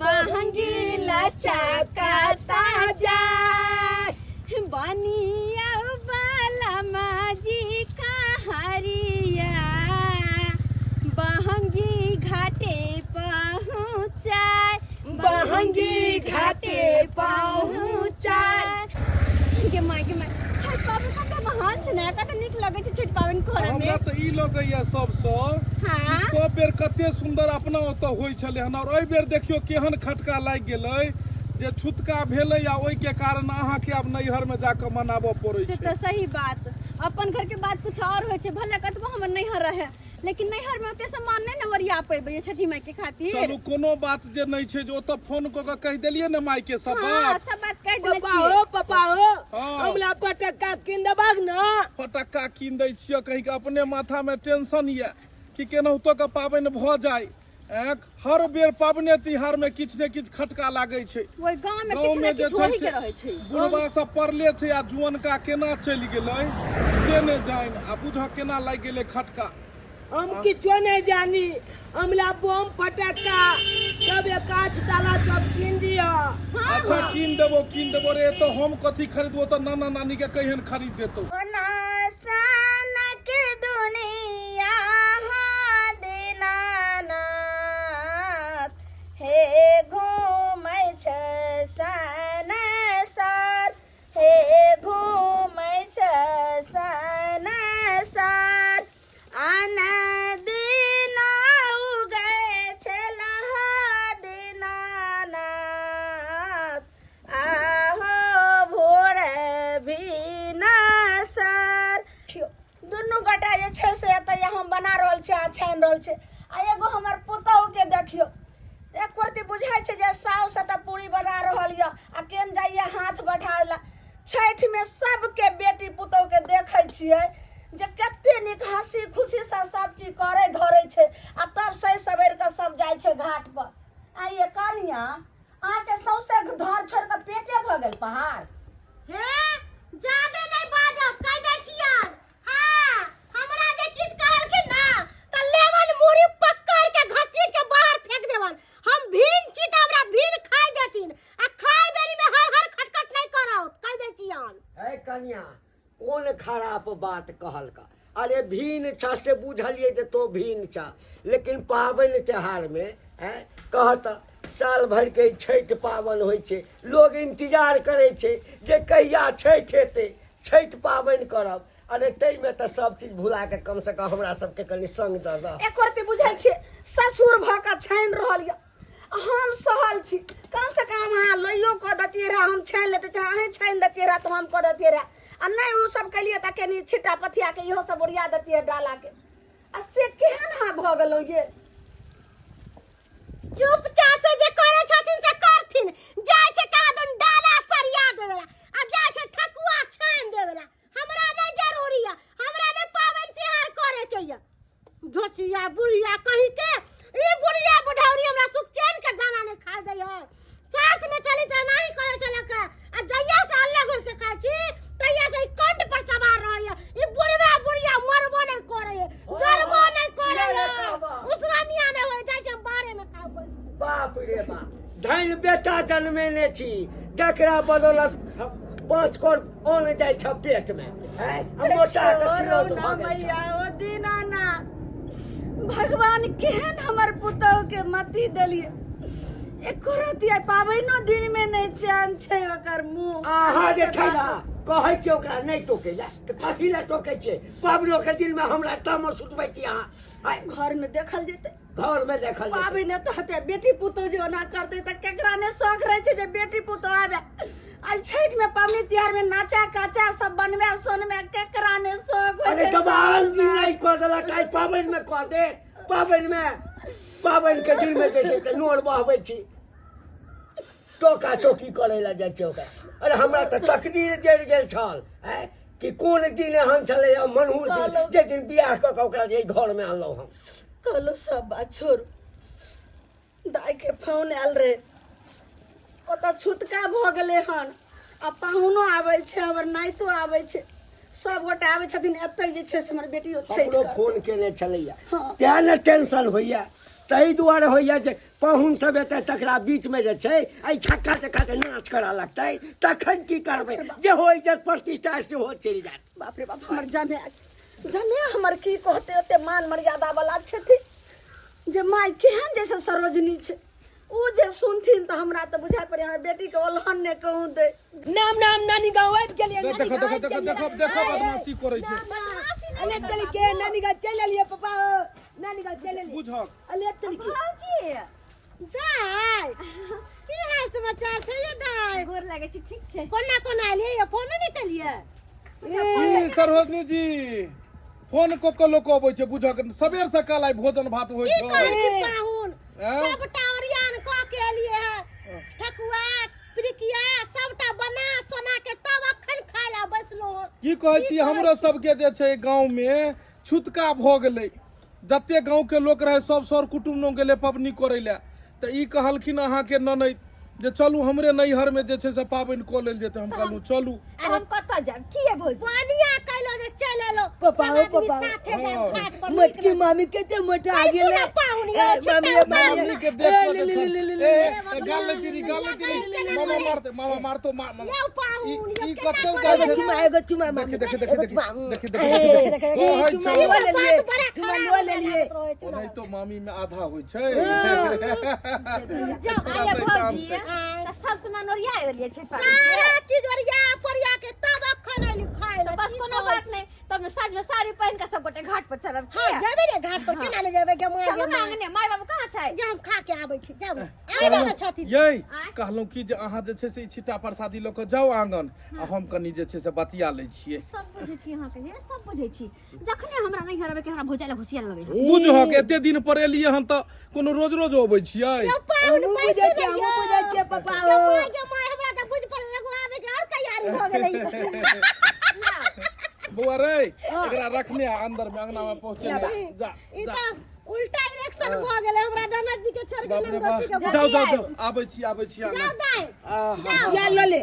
बहंगी लचकता जाय। बनिया बाला माजी कहारिया, बहंगी घाटे पहुँचाय, बहंगी घाटे पहुँचाय। गे माय, गे माय, छठि पाबनि कते महान छै ने, कते नीक लगै छै छठि पाबनि करऽ मे। हमरा तऽ ई लगैया सबसँ सब बेर कते सुन्दर अपना ओतऽ होइ छलै हन, और एहि बेर देखियौ केहन खटका लागि गेलै जे छुतका भेलै आ ओहिके कारण अहाँके आब नैहर में जाकऽ मनाबऽ पड़ै से छै। तऽ सही बात, अपन घर के बात कुछ और होइ छै। भले कतबो हमर नैहर रहे, लेकिन नैहर में ओते सामान नहि ने ओरिया पेबै छठी माई के खातिर। चलू, कोनो बात जे नहि छै, जे ओतऽ फोन कऽ के कहि देलियै ने माय के सब बात। सब बात कहि देने पप्पा छियै। हो, पप्पा हो। हाँ। हमरा पटक्का कीन देबाक ने? फटक्का कीन दै छियै, कहीं के अपने माथा में टेंशन यऽ कि केनाहितो के पाबनि भऽ जाय। हर बेर पाबने तिहार में किछु ने किछु खटका लागै छै। ओहि गाँव में गाँव किछु में ने जे किछु छै होही से के रहै छै। बुढ़बा सब पड़ले छै आ जुअनका केना चलि गेलै से नहि जानि, आ बुझऽ केना लागि गेलै खटका। हम किछो नहीं जानी, हमरा बम फटक्का सब कांच ताला सब कीन दिया। अच्छा, कीन देबो, कीन देबो रे। तो हम कथी खरीदबो? तऽ नाना नानी के कहिहन खरीद देतौ। ओना सनक दुनिया दीनानाथ हे घूमै छै सनसार, हे घूमै छै सनसार। आन दिना उगै छै दीनानाथ, आहो भोर भिनसर। दुनू गोटा जे छै से एतऽ हम बना रहल छी आ छानि रहल छी, आ एगो हमर पुतहुके देखियौ, एक रत्ती बुझाइ छै जे साउस एतऽ पूरी बना रहल यऽ आ केन जाइए हाथ बढ़ाबै लए। छठिमे सबके बेटी पुतहुके देखै छियै जे कते नीक हँसी खुशीसँ सब चीज करै धरै छै, आ तब सहि सवरि कऽ सब जाइ छै घाटपर। आ ये कनिया, अहाँके सौंसे घर छोड़ि कऽ पेटे भऽ गेल पहाड़। हे, जादे नहि बाजब, कहि दै छियन। हाँ, हमरा जे किछु कहलखिन ना तऽ लेवन मुड़ी पकड़ के घसीट के बाहर फेंक देवन। हम भीन छी तऽ हमरा भीन खाइ देथिन, आ खाइ बेरी में हर हर खटखट नहि करत, कहि दै छियन। हे कनिया, कोन खराप बात कहलका? अरे भीन छ से बुझलियै जे तो भीन छ, लेकिन पाबनि त्योहारमे आँय कहत, साल भरिके ई छठि पाबनि होइ छै, लोग इंतजार करै छै जे कहिया छठि हेतै, छठि पाबनि करब। अरे ताहिमे तऽ सब चीज भुला के कम से कम हमरा सबके कनि संग दऽ दऽ। एको रत्ती बुझै छियै, ससुर भऽ कऽ छानि रहल यऽ, हम सहल छी। कम से कम अहाँ लोइयो कऽ दैतियै रहए, हम छानि लेते, चाहे अहीं छानि दैतियै रहए तऽ हम कऽ दैतियै रहए, आ नहि ओ सब केलियै तऽ कनि छिट्टा पथियाके इहो सब ओरिया दैतियै डालाके, आ से केहन अहाँ भऽ गेलहुँ ये? चुपचाप से जे करे छथिन से करथिन। जाइ छै कहाँ दन डाला सरिया देवेला आ जाइ छै ठकुआ छानि देवेला। हमरा नहीं जरूरी है, हमरा नहीं पाबनि तिहार करे के ये। झोसिया बुढ़िया कहीं के, ई बुढ़िया बुढ़ौरी हमरा सुख चैन के दाना नहीं खाए दै है। साथ में चली तऽ नहीं करे छलक, आ जहिया से अलग होके खाइ छी तहिया से ई कंठ पर सवार रहैया। ई बुढ़वा बुढ़िया मरबो नहीं करे है, जरबो नहीं करे है, उसरानिया नहीं होय जाइ छै, हम बाहरे में खाबै। बाप रे बाप, धन बेटा जन्मेने छी जकरा बदौलत 5 करोड़ अन्न जाइ छ पेट में, हैं? आ मोटा के सिलौट भऽ गेल छ। मैया ओ दीनानाथ भगवान, केहन हमर पुतहु के मति देलिए, एको रति आइ पाबनिो दिन में नहि चैन छै ओकर मुँह। अहाँ जे छै ने कहै छियै ओकरा नहि टोकै लए, तऽ कथी लए टोकै छियै? पाबनो के दिन में हमरा तामस उठबै छी अहाँ आइ। घर में देखल जेतै, घर में देखल जेतै। पाबनि तऽ हेतै, बेटी पुतहु जे ओना करतै तऽ केकरा ने शौक रहै छै जे बेटी पुतहु आबे। आइ छठि में पाबनि तिहार में नाचा काचा सब बनबै सोनबै, केकरा ने शौक होइ अरे छै जब आन दिन सालमे? नहि कऽ देलक, आइ पाबनि में कऽ दे? पाबनि में, पाबनि के दिन में जे छै से नोर बहबै छी, टोका टोकी करै लए जाइ छै ओकरा। अरे हमरा तऽ तकदीर जरि गेल छल आँय कि कोन दिन एहन छलै मनहूस दिन कहलहुँ। जे दिन बियाह कऽ कऽ ओकरा जे घर में अनलहुँ हम। कहलहुँ सब बात छोड़ू, दाइ के फोन आयल रहे, ओतऽ छुतका भऽ गेलै हन, आ पाहुनो आबै छै, हमर नाइतो आबै छै, सब गोटा आबै छथिन एतै, जे छै से हमर बेटियो छठि हमरो करतै। फोन केने छलैया। हाँ। तें ने टेंशन होइया। ताहि दुआरे होइए जे पाहुन सब एतै तकरा बीचमे जे छै एहि छक्का चक्का के नाच करऽ लगतै तखन की करबै जे हो इज्जत प्रतिष्ठा सेहो चलि जायत। बाप रे बाप, हमर जमे जमे हमर की कहते, ओते मान मर्यादा वाला छथिन जे माय केहन जैसे सरोजनी छै, ओ जे सुनथिन तऽ हमरा तऽ बुझाइ पड़े हमर बेटीके ओलहन ने कहूँ दे। नाम नाम नानी गाँव आबि गेलियै। देख नानी देखो गाँव देखो आबि देखो गेलियै। देखो देखो, बदमाशी करै छै। अले चल के नानी गाँव चलि एलियै पापा, हो नानी गाँव चलि एलियै। बुझक अले चल के भौजी दाइ, की हाल समाचार छै ये दाइ? गोर लागै छी, ठीक छै। कोना कोना एलियै ये, फोनो नहि केलियै? की सरोजनी जी, फोन कऽ के लोक अबै छै? बुझक सबेर सकाल आइ भोजन भात होइ की छै। कहै छी पाहुन, आँय? सबटा ओरियान कऽ के एलियै हे, ठकुआ पिरिकिया सबटा बना सोना के तब अखन खाय ला बैसलो हँ। की कहै की छी? कहै हमरो छी? सबके जे छै गाँव मे छुतका भऽ गेलै, जते गाँव के लोक रहै सब सर कुटुम्ब नो गेलै पबनी करै लए, तऽ ई कहलखिन अहाँके ननैद जे चलू हमरे नैहर मे जे छै से पाबनि कऽ लेल जेतै। हम कहलहुँ चलू। तऽ हम कतऽ जायब? किए भौजी? पानिया कैलो जे चलि एलो। पापा, सब हो आदमी पापा। साथे जायब हँ। घाट पर। मोटकी मामी कते मोटा ऐ गेलै। सुना पाहुन यौ, ए, छिट्टा मामी, ए, उतार। मामी, मामी के देख ए, कऽ ले, जे ले, छल। ले, ले, ले, ए, ले। ए, गाल लेती री, गाल लेती री, मामा मारते, मामा मारतो, यौ पाहुन, ई यौ ई केना कतौ करै जाइ एगो छै? चुमा, एगो चुमा मामी। देखी देखी देखी एगो देखी चुमा। देखी ए, देखी देखी, ओ होइ चुमा छौ। लऽ लेलियै, बात बड़ा चुमा खराब लऽ लेलियै। लागैत रहै छै। ओनाहितो मामी में आधा होइ छै। जाओ छोड़ा आइए शैतान भौजी, छै। तऽ सब सामान ओरिया देलियै छै सारा चीज ओरिया पोरिया के तब अखन एली खाय ला। बस की कोनो कहै बात छी? नहि, तब साँझ में साड़ी पहिन के सब गोटे घाट पर चलब। हाँ किया? जेबै रे घाट पर, केना नहि जेबै गे माय? चलू गे ने माय। अंगने, माय बाबू कहाँ छै? जा, हम खा के आबै छी, जाउ आबै ने छथिन। यै आँय? कहलहुँ कि जे अहाँ जे छै से ई छिट्टा प्रसादी लऽ कऽ जाउ आंगन आ हम कनि जे छै से बतिया लै छियै। सब बुझै छी अहाँके, हे सब बुझै छी। जखने हमरा नहीं हराबे के हमरा भौजाई लग घुसिया लगे। बुझहक एते दिन पर एलियै हन तऽ कोनो रोज रोज अबै छियै? यौ पाहुन, हमहूँ पैसे बुझै छियै, नहि हमहूँ यौ। बुझै छियै पापा, गे हो। माय, गे माय, हमरा तऽ बुझि पड़ल एगो आबे के और तैयारी भऽ गेलै। बौआ रे, एकरा रखने आ अंदर में, अंगना में पहुंचे जा। ई जा। तऽ उल्टा इलेक्शन भऽ गेलै, हमरा ननद जी के छोड़ के बाप रे ननदोसी के बाप, भऽ जाउ जाउ जाउ, आबै छी, आबै छी जाउ आंगन। दाइ। आहा। चिया लऽ ले।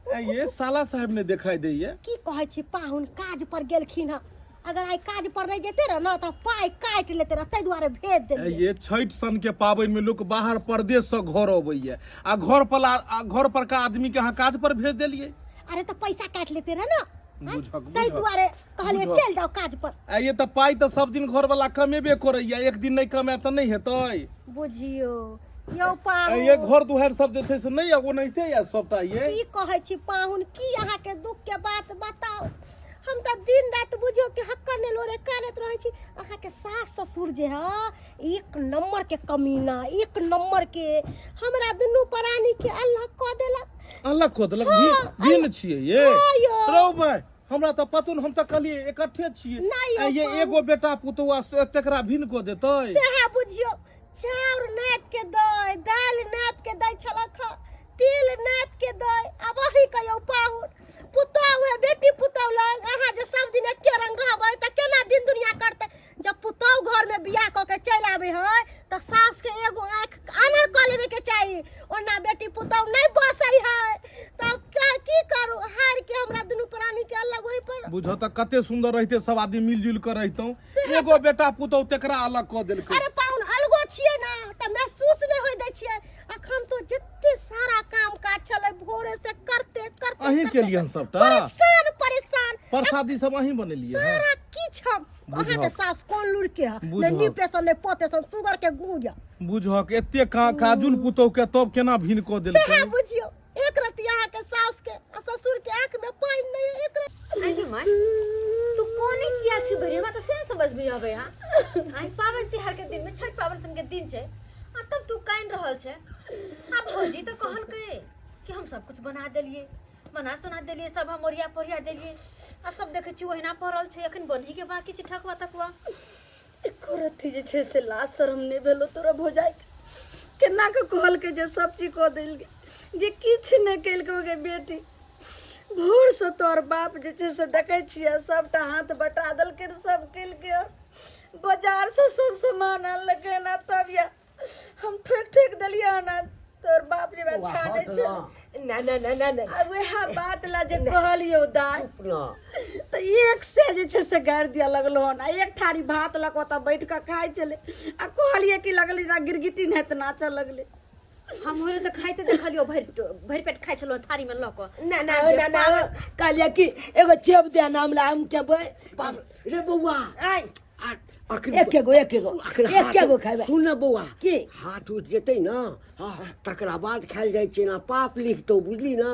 ए, ये साला साहब ने दिखाई दैये। की कहै छी पाहुन, काज पर गेलखिन हँ, अगर आइ काज पर नहि जेते रह न तऽ पाइ काटि लेते रह, ताहि दुआरे भेज ए, देलियै। ये छठि सन के पाबनि में लोक बाहर परदेश से घर अबैये आ घर पर आ घर पर का आदमी के अहाँ काज पर भेज देलियै? अरे तऽ पैसा काटि लेते रह न, आँय? बुझक, ताहि बुझक। दुआरे कहलियै बुझक। चलि जाउ काज पर। आ ये तऽ पाइ तऽ सब दिन घर वाला कमेबे करैया, एक दिन नहि कमाए तऽ नहि हेतै? बुझियौ यौ आ पाहुन, ये घर दुआरि सब जे छै से नहि ओनाहिते या सबटा ये। की कहै छी पाहुन, की अहाँके दुख के बात बताउ, हम तऽ दिन राति बुझियौ कि हक्का ने लोरे कानैत रहै छी। अहाँके सास ससुर जे है एक नंबर के कमीना, एक नंबर के, हमरा दुनू प्राणी के अल्लाह कऽ देलक। अलग कऽ देलक? हाँ, भिन्न छियै ये? हाँ यौ। रौ भाय, हमरा तऽ पतो न, हम तऽ कहलियै इकट्ठे छियै। नहि यौ, आ ये पाहुन। एगो बेटा पुतोह आ से तकरा भिन्न कऽ देतै? सएह बुझियौ, चाउर नापि के दै, दालि नापि के दै छलक हँ, तेल नापि के दै। आब अहीं कहियौ पाहुन, पुतोहु है बेटी पुतोहु लग अहाँ जे सब दिन एके रंग रहबै तऽ केना दिन दुनिया करतै? जब पुतोहु घर में बियाह कऽ के चलि आबै है तऽ सास के एगो आँखि आनर कऽ लेबे के चाही, ओना बेटी पुतोहु नहि बसै है। तब की करू, हारि के हमरा दुनू प्राणी के अलग ओहि पर। बुझो तऽ कते सुंदर रहिते, सब आदमी मिलजुल कऽ रहितौं, सएह। एगो बेटा पुतोह तेकरा अलग कऽ देलकै। अरे पाहुन, अलगो छियै ना तऽ महसूस नहि होइ दै छियै। अखन तो जते सारा काम काज छलै भोरे से करते करते अहीं करते केलियै हन सबटा? परेशान परेशान। प्रसादी सब अहीं बनेलियै हन? सारा किछु हम। बुझहक। अहाँके सास कोन लुर के है, बुझहक। नहि नीपे सन नहि पोते सन, सुगर के गुँ या। बुझहक एते काजुल पुतोह के तब केना भिन्न कऽ देलकै? सएह बुझियौ, एक रति अहाँके सास के आ ससुर के आँख में पानि नहि है, एक रति। आइ गे माय, तू कोने किया छी भरि, हमरा तऽ से समझ में आबै हा। आइ पाबनि तिहार के दिन में, छठ पाबनि सन के दिन छै आ तब तू कानि रहल छै। आ भौजी तऽ कहलकै कि हम सब कुछ बना देलियै, बना सुना देलियै, सब हम ओरिया पोरिया देलियै आ सब देखै छी ओहिना पड़ल छै, एखन बनही के बाकी छै ठकुआ तकुआ। एको रत्ती जे छै से लाज शरम नहि भेलो तोरा भौजाई के? केना कऽ कहलकै जे सब चीज कऽ देल जे किछु नहि केलकै गे बेटी? भोरसँ तोहर बाप जे छै से देखै छियै सबटा हाथ बटा देलकै, सब केलकै, बाजारसँ सब सामान आनलकै हन आ तब या हम ठोकि ठोकि देलियै हन। तोर बाप जे बौआ, छानै हट छै ना। ना ना ना ना ना आ वएह बात ला जे कहलियौ दाय चुप ना तऽ एक से जे छै से गारि दिअ लगलो हन आ एक थारी भात लऽ कऽ ओतऽ बैठ कऽ खाइ छलै आ कहलियै कि लगली ना गिरगिटी नहि तऽ नाचऽ लगलै हम होरे तऽ खाइते देखलियो भरि भरि पेट खाइ छलहुँ थारी में लऽ कऽ ना ना हो, ना ना हो। कहलियै कि एगो चेप दे ना हमरा हम खेबै बाप रे बौआ आय आ अखन एके गो, एके गो। अखन एके हाथ- गो खेबै। सुन न बौआ की? हाथ उठि जेतै ने हँ तकरा बाद खायल जाइ छै ना पाप लिखतौ बुझली ना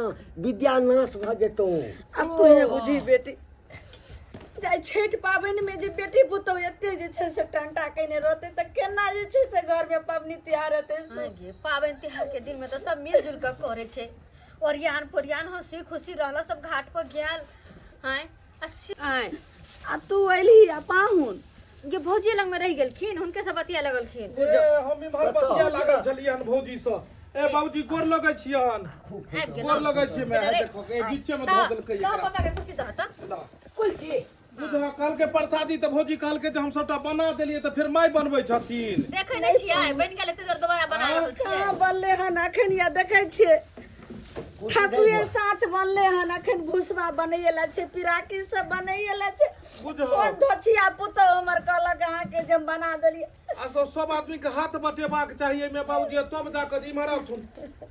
विद्या नाश भऽ जेतौ आब तोहे बुझी बेटी जाय छठि पाबनि में जे बेटी पुतहु एते जे छै से टंटा केने रहतै तऽ केना जे छै से घर में पबनी तिहार हेतै से हाँ गे, पाबनि तिहार के दिन में तऽ सब मिल जुल कऽ करै छै ओरियान पोरियान हंसी खुशी रहल सब घाट पर गेल आँय आ आँय आ तू अयली आ पाहुन गे भौजी लग में रहि गेलखिन हुनके से बतिया लगलखिन ए हम इम्हर बतिया लागल छलियै हन भौजी से ए बाबूजी गोर लगै छियन आबि गेल गोर लगै छियै मैं देखो ए बीचे में धऽ देलकै लऽ एकरा पापा के कुर्सी दह तऽ ला। कुलची बुझह कहलकै प्रसादी तऽ भौजी कहलकै जे हम सबटा बना देलियै तऽ फेर माय बनबै छथिन देखै नहि छियै बनि गेल एते देर दोबारा बना रहल छियै कहाँ बनले हन अखन या देखै छियै ठकुए साँच बनले हन अखन भुसबा बनैए छै पिराकी सब बनैए छै बुझह कोन धोछिया पुतहु हमर कहलक अहाँके जे हम बना देलियै आ सब सब आदमी के हाथ बटेबाक चाही एहिमे बाबूजी तब जाकऽ इम्हर आउथुन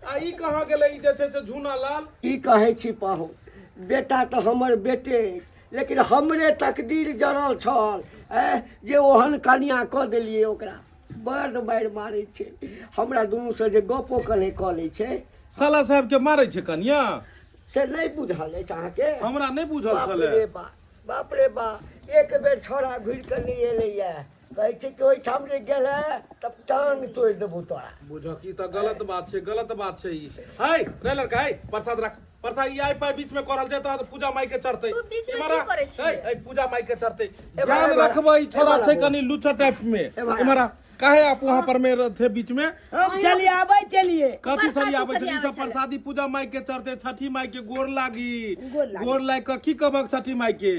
आ ई कहाँ गेलै ई जे छै से झूना लाल की कहै छी पाहुन बेटा तऽ हमर बेटे अछि लेकिन हमरे तकदीर जड़ल छल ऐं जे ओहन कनिया कऽ देलियै ओकरा बड्ड मारि मारै छै हमरा दुनूसँ जे गपो कने कऽ लै छै साला साहब के मारै छै कनिया से नहि बुझल अछि अहाँके हमरा नहि बुझल बाप छलै रे बा बाप रे बा एक बेर छौड़ा घुरि कऽ नहि एलैए कहै छै कि ओहिठाम जे गेलै तब टांग तोड़ि देबौ तोरा बुझक ई तऽ गलत बात छै गलत बात छै ई है रे लड़का है प्रसाद रख प्रसाद ई आइ पाइ बीच में करल छै तऽ पूजा माई के चढ़तै तू बीच में इम्हर की आ। करै छियै? है है पूजा माई के चढ़तै ए ध्यान बड़ा, रखबै ई छोरा ए बड़ा छै बो। कनी लुच्चा टाइप में ए बड़ा। इम्हर आ। काहे आप वहां पर में थे बीच में हम चलिए आबै चलिए कथी सब प्रसादी आबै छै ई सब सब आबै छलै। प्रसादी पूजा माई के चढ़तै छठी माई के गोर लागी गोर लागी। गोर लागि कऽ की कहबक छठी माई के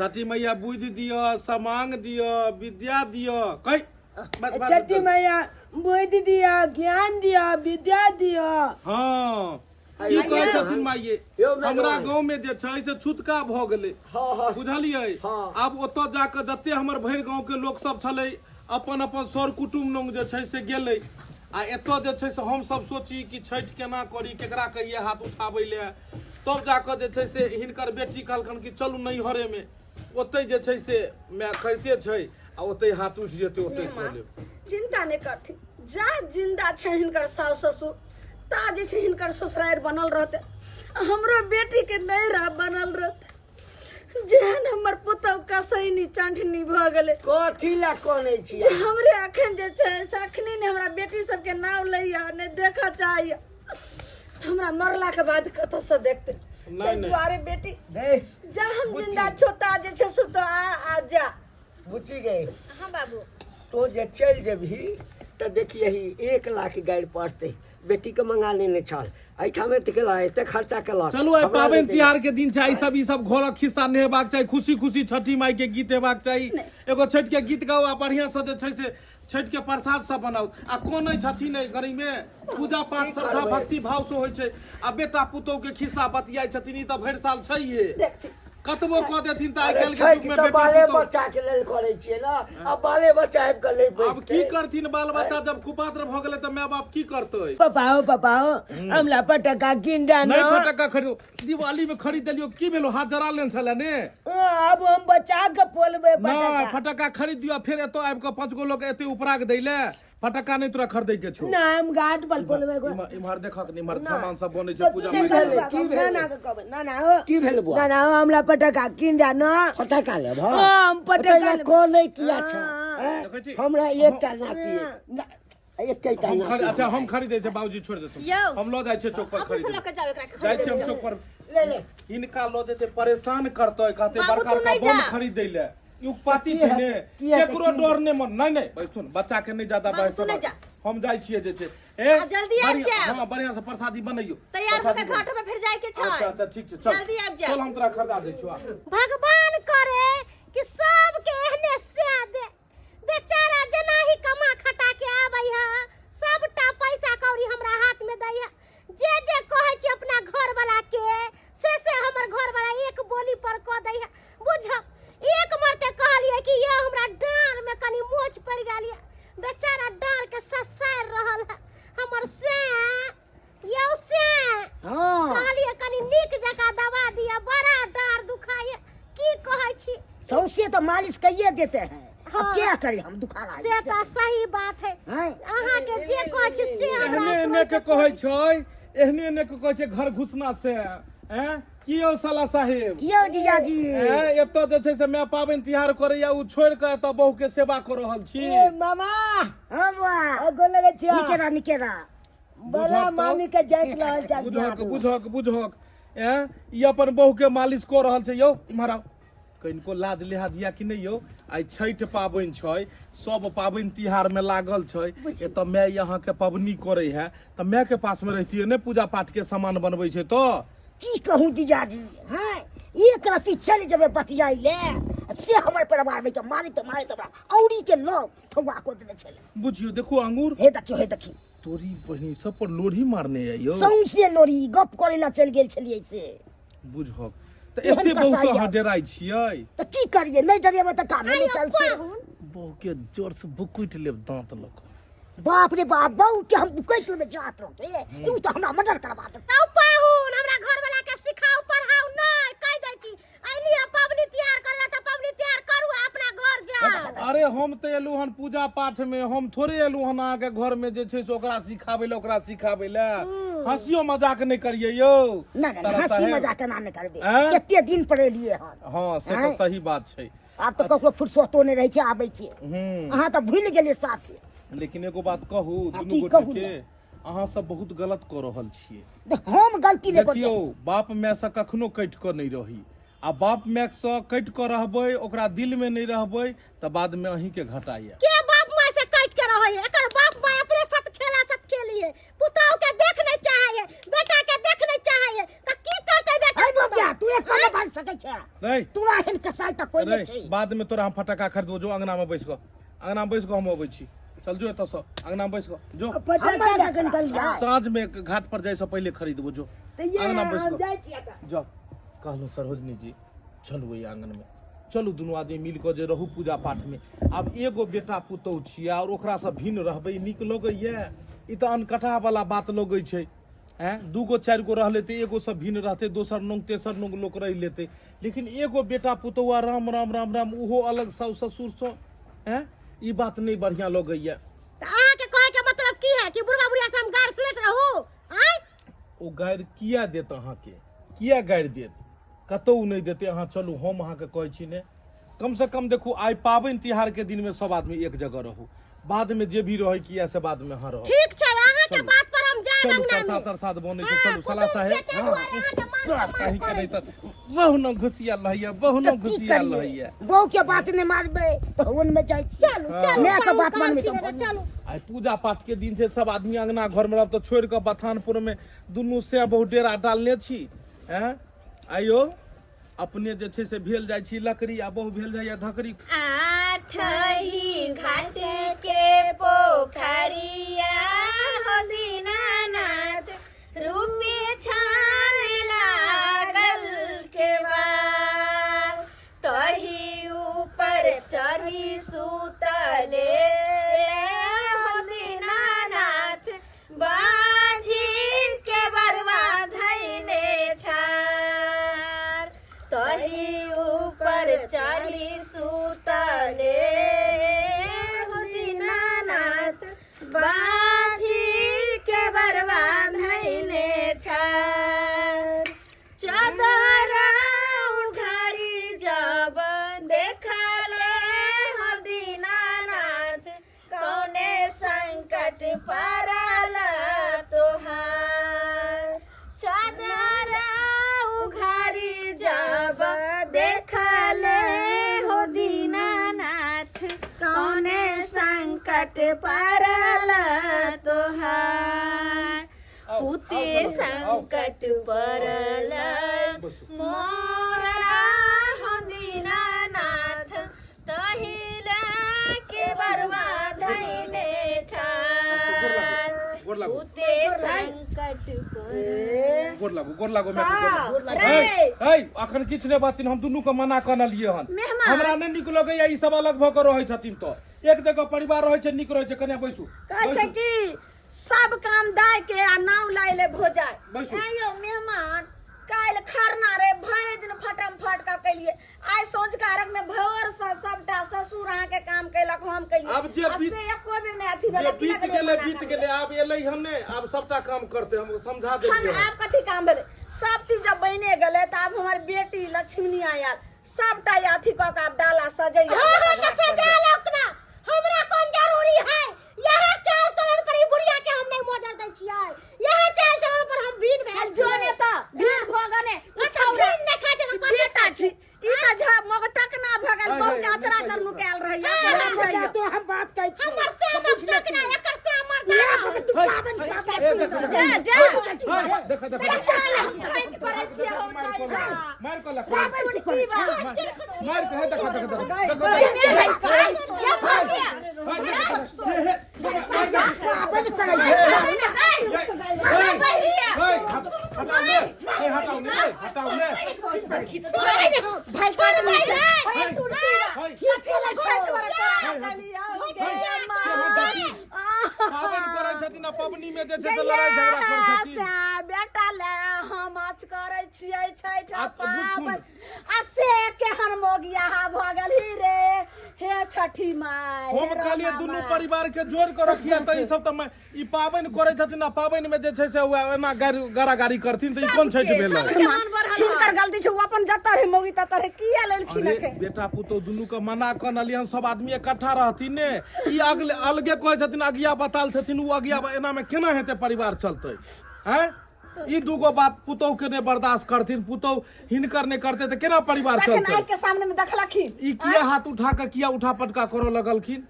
छठी मैया बुद्धि दिअ समांग दिअ विद्या दिअ कहि बस, बस, छठी बस। मैया बुद्धि दिया ज्ञान दिया विद्या दिया हँ की कहै छथिन माइये यौ मेजबान। हमरा गाँव में जे छै से छुतका भऽ गेलै हँ हँ बुझलियै हँ। आब ओतऽ जाकऽ जते हमर भरि गाँव के लोक सब छलै अपन अपन सर कुटुम्ब लग जे छै से गेलै आ एतऽ जे छै से हमसब सोची कि छठि केना करी केकरा कहियै हाथ उठाबै लए तब जाकऽ जे छै से हिनकर बेटी कहलकन कि चलू नैहरेमे ओतहि जे छै से माय करिते छै आ ओतहि हाथ उठि जेतै ओतहि कऽ लेब चिंता नहि करथिन जा जिंदा छै हिनकर सास ससुर ता जे छै हिनकर ससुरारि बनल रहतै आ हमरो बेटीके नैहरा बनल रहतै जेहन हमर पुतहु कसैनी चंठनी भऽ गेलै कथी लए कनै छी जे हमरे अखन जे छै से अखनी ने हमरा बेटी सबके नाम लैया नहि देखऽ चाहैया तऽ हमरा मरलाके बाद कतऽसँ देखतै नहि, ताहि नहि। दुआरे बेटी गे जा हम जिंदा छो ता जे छै से तो आ आ जा बुची गे हाँ बाबू तो जे चलि जेबही तऽ देखियही 1 लाख गारि पड़तै बेटीके मंगा लेने छल एहिठाम एते केला एते खर्चा केलक चलू आइ हमरा पाबनि नहि देलक। तिहार के दिन छै ई सब ई सब घरक खिस्सा नहि हेबाक चाही खुशी खुशी छठी माई के गीत हेबाक चाही एगो छठि के गीत गाउ आ बढ़िया से जे छै से छठि के प्रसाद सब बनाउ आ कोन छथिन एहि घड़ी में पूजा पाठ की श्रद्धा करबै? भक्ति भाव से होइ छै आ बेटा पुतोह के खिस्सा बतियाइ छथिन ई तऽ भरि साल छैहे देखथिन कतबो कऽ देथिन तऽ आइ अरे काल्हि के छठि युग में तऽ बेटा बाले पुतोह बच्चा के लेल करै छियै ने आ बाले बच्चा आबि कऽ नहि आब की बैसतै करथिन बाल बच्चा जब कुपात्र भऽ गेलै तऽ माय बाप की करतै पापा हो पापा हो हमरा पटाखा कीन दे नहि ना फटक्का खरीदो दिवाली में खरीद देलियो की भेलो हाथ जरा लेन छले ने आब हम बचा के पोलबै नहि पटाखा फटक्का खरीद दियो फेर एतो आबि कऽ पांच गो लोग एते उपराग दै ले फटक्का नहि तोरा खरीदै के छौ ना हम घाट पर पोलबै गो इम्हर इम्हर देखक ने इम्हर सामान सब बनै छै तो पूजा तू माइ नहि भेलै? की ना भेलै? ना के कहबै ना ना हो की भेल बौआ ना ना हो हमरा पटाखा कीन दे ना फटाका लेब हाँ, हम फटाका लेब। कनै किया छ हाँ। हैं? देखै छी? हमरा एकटा नाती अछि। ना, एकेटा हम नाती खरीद अच्छा हमरा हम खरीदै छै बाबूजी छोड़ि देथुन यौ। हम लऽ जाइ छियै चौक पर अपने खरीद से लऽ के जाउ एकरा जाइ खरीद छियै हम चौक पर ले ले हिनका लऽ जेतै परेशान करतै कहतै बाबू, बड़का तू बड़का नहि बम जा। खरीदै लए ई उकपाती की छै है- ने की है- केकरो की- डर नहि मन नहि नहि बैसथुन बच्चा के नहि ज्यादा बाबू, बहस तू नहि जा। हम जाइ छियै जे छै ए आ, जल्दी आबि बढ़िआँ- जायब। हँ बढ़िआँ से प्रसादी बनैयौ तैयार होके प्रसादी घाट पे फिर जाए के छै अच्छा अच्छा ठीक छै चल जल्दी आबि जायब। चल हम तोरा खरीदा दै छियौ आ। भगवान करे कि सबके एहने सह दे बेचारा जेना ही कमा खटा के आबै है सबटा पैसा कौड़ी हमरा हाथ बड़ा डार दुखाइए की कहै छी सौंसे तो मालिश कइए देते हैं हाँ। अब क्या करें हम दुखा रहा से है तऽ सही बात है हैं? अहाँ के जे कहै छी से हमरा एहने एहने के कहै छै एहने एहने के कहै छै घर घुसना से हैं की यौ साला साहेब यौ जीजाजी हैं एतऽ जे छै से माय पाबनि तिहार करैया ओ छोड़ि कऽ एतऽ बहु के सेवा कऽ रहल छी ए मामा हाँ बुआ ओ गोर लगै छियौ निके रह निके रह बड़ा बुझहक तऽ। मामी के जाइत रहल छै बुझहक बुझहक बुझहक हैं ई अपन बहु के मालिश कऽ रहल छै यौ इम्हर आउ कनिको लाज लिहाज या कि नहि यौ आइ छठि पाबनि छै सब पाबनि तिहारमे लागल छै एतऽ माय अहाँके पबनी करै है तऽ मायके पासमे रहितियै ने पूजा पाठके सामान बनबै छै तऽ की कहूँ जीजाजी हाँ एक रत्ती चलि जेबै बतियाइ ले से हमर परिवार में के मारैत मारैत हमरा औरी के लग ठौआ को देने छलै बुझियौ देखू अंगूर हे देखियौ हे देखियौ तोरी बहिनी सब पर लोढ़ी मारने है यौ सौंसे लोरी गप करै ला चलि गेल छलियै से बुझहक तऽ केहन एते बहु कसाई से अहाँ आब। डराइ छियै तऽ की करियै नहि डरेबै तऽ कामे नहि आइयो चलतै पाहुन बहु के जोर से बुकुटि लेब दाँत लऽ कऽ बाप रे बाप बहु के हम बुकैत लेबै जात रह के उ तऽ हमरा मर्डर करबा देत आउ पाहुन हमरा घरवाला के सिखाउ पढ़ाउ नहि कहि दै छी अइली है पबनी तिहार करे तऽ पबनी तिहार करू आ अपना घर जाउ अरे हम तऽ एलहुँ हन पूजा पाठ में हम थोड़े एलहुँ हन अहाँके घर में जे छै से ओकरा सिखाबै लए ओकरा सिखाबै लए हँसियो मजाक नहि करियै यौ नहि नहि सारा हँसी साहेब। मजाक एना नहि करबै आँय? कते दिन पर एलियै हन हँ से तऽ आँय? सही बात छै आब तऽ ककरो फुर्सतो नहि रहै छै आबै के हूँ अहाँ तऽ भूलि गेलियै साफे लेकिन एगो बात कहू हँ, दुनू की गोटे कहू के ने? अहाँ सब बहुत गलत कऽ रहल छियै हम गलती नहि देखियौ करियै बाप माय से कखनो कटि कऽ नहि रही आ बाप माय से कटि कऽ रहबै ओकरा दिल में नहि रहबै तऽ बाद में अहीं के घाटा यऽ के बाप माय से कटि के रहै है एकर बाप माय अपने सत खेला सत खेली है पुतहु के देख नहीं चाहे है बेटा के देख नहीं चाहे है त की करतै बेटा अरे बबिया तू एक नहि बाजि सकै छै नहीं तोरा एहन कसाई तऽ कोइ नहि छै बाद में तोरा हम फटक्का खरीदबो जो अंगना में बैस कऽ अंगना में बैस कऽ हम अबै छी चल जो एतऽ से अंगना में बैस कऽ जो फटक्का कखन खरीदबै साँझ में घाट पर जाइ से पहिले खरीदबो जो तऽ ये अंगना में बैस हम कऽ जाइ छियै तऽ जाओ कहलहुँ सरोजनी जी चलू एहि आङ्गनमे चलू दुनू आदमी मिल कऽ जे रहू पूजा पाठमे आब एगो बेटा पुतहु छियै आओर ओकरासँ भिन्न रहबै नीक लगैए ई तऽ अनकटावला बात लगै छै आँय दूगो चारि गो रहलै तऽ एगोसँ भिन्न रहतै दोसर नोंग तेसर नोंग लोक रहि लेतै लेकिन एगो बेटा पुतहु आ राम राम राम राम ओहो अलग साउस ससुरसँ आँय ई बात नहि बढ़िआँ लगैए तऽ अहाँके कहै के मतलब की है कि बुढ़वा बुढ़िया से हम गार सुनैत रहू आँय ओ गारि किया देत अहाँके किया गारि देत कतहु नहि देतै अहाँ चलू हम अहाँके कहै छी ने कमसँ कम देखू आइ पाबनि तिहारके दिनमे सब आदमी एक जगह रहू बादमे जे भी रहै किया से बादमे अहाँ रहू ठीक छै अहाँके चलू। बात पर हम जायब चलू अंगना में प्रसाद तरसाद बनै छै हाँ, चलू सला कुटुम्ब साहेब छै, ताहि दुआरे अहाँके मान साफ सम्मान कहीं के करै नहीं तऽ बहु न घुसिया लहैया बहु न तऽ की घुसिया करियै लहैया बहू के बात नहि मानबै तऽ ओनमे जाइ छी चलू चलू मायके पाहुन बात मानबै कहलखिन तऽ हँ, चलू आइ पूजा पाठ के दिन छै सब आदमी अंगना घर में रहब तऽ छोड़ि कऽ बथानपुर में दुनू से बहु डेरा डालने छी हैं आइयो अपने जे छै से भेल जाइ छी लकड़ी आ बहु भेल जाइए धकड़ी आठही घाट के पोखरिया हो दीनानाथ रूपे छान लागल के बार तही ऊपर चढ़ी सुतले हो दीनानाथ बाझी के बरवा धैने ठार तही ऊपर चली सुतले हो दीनानाथ बाझी के बरवा धैने ठार चादर उघारी जब देखले हो दीनानाथ कौने संकट पड़ल तोहार चादर उघारी जब देखले हो दीनानाथ कौने संकट पड़ल तोहार पुते संकट पड़ल मोरा हो दीनानाथ तहिला के बरवा धैले ठार गोर लागू। पुते संकट पर गोर लागू गोर लागू माय के गोर लागू। रे। हे, हे अखन किछु नहि बात हम दुनू के मना कऽ अनलियै हन हमरा नहि नीक लगैया ई सब अलग भऽ कऽ रहै छथिन तऽ एक जगह परिवार रहै छै नीक रहै छै कनिया बैसू कहै छै बैसू। कि सब काम दाय के आ नाव लाइ ले भोजाय बैसू। आयो मेहमान काल्हि खरना रे भरि जे भेलै की बीत लगलियै गेलै मना बीत करऽ? गेलै, आब एलै हन ने, आब सबटा काम करतै, हम समझा हम देलियै हन। आब कथी काम भेलै? सब चीज जब बने गेलै तऽ आब हमर बेटी लक्ष्मी आयल, सबटा अथी कऽ के आब डाला सजैया। हाँ हाँ, तो सजा लो अपना, हमरा कोन जरूरी है? यह चाल चलन पर ई बुढ़िया के हम नहीं मोजर दै छियै। यह चाल चलन पर हम भीन भेल जो ने तऽ भीड़ भऽ गने। अच्छा, भीन नहि खाइ छै तऽ कथी बेटा खाइ छी ई तऽ झ मगटक ना भऽ गेल, हाय, बहु हाय, के अचरा नहि तर कहियौ। नुकायल रहैया। हाय, बड़ा बेटा भैया। तो हम बात कहै छी हमर से मगटक ना, एकर से हमर ले दादा। बके तू हाय, पाबनि हाय, पाबनि ए, देखो, जा देखो। जा। हाय, देखो, देखो, देखो। हम छठि करै छियै हौ दैया। मारि कऽ लग, पाबनि तू करै छै। मारि कऽ, हे, देखो, देखो, देखो, देखो, हाय, देखो, देखो, हे, हे, पाबनि करै छै। हे, हटाउ ने, हे, हटाउ ने, हटाउ ने। भाई छोड़ भाई, हाय, हाय, पाबनि करै छथिन आ पबनी में जे छै से लड़ाइ झगड़ा करै छथिन। बेटा ले हम आज करै छियै छठि आ, बुझथुन। पाबनि, आ से केहन मोगिया भऽ गेलही रे, हे छठी माय। हम हे कहलियै रामा दुनू माय। परिवार के जोड़ के रखिए, तऽ ई सब तऽ ई पाबनि करै छथिन आ पाबनि में जे छै से वएह एना गारि गारागारी करथिन, तऽ ई कोन छठि भेलै? सबके मन बढ़ल। हिनकर गलती छै, ओ अपन जतऽ रहे मौगी ततऽ रहे, किया लेलखिन? अरे एखन बेटा पुतोह दुनू के मना कऽ अनलियै हन, सब आदमी इकट्ठा रहथिन ने। ई अगले अलगे कहै छथिन, अगिया बताल छथिन ओ अगिया। एना में केना हेतै परिवार चलतै? हैं, ई दूगो बात पुतोह के नहि बर्दाश्त करथिन, पुतोह हिनकर नहि करतै तऽ केना परिवार तखन चलतै? आँखि के सामने में देखलखिन। ई किया हाथ उठा कऽ किया उठा पटका करऽ लगलखिन?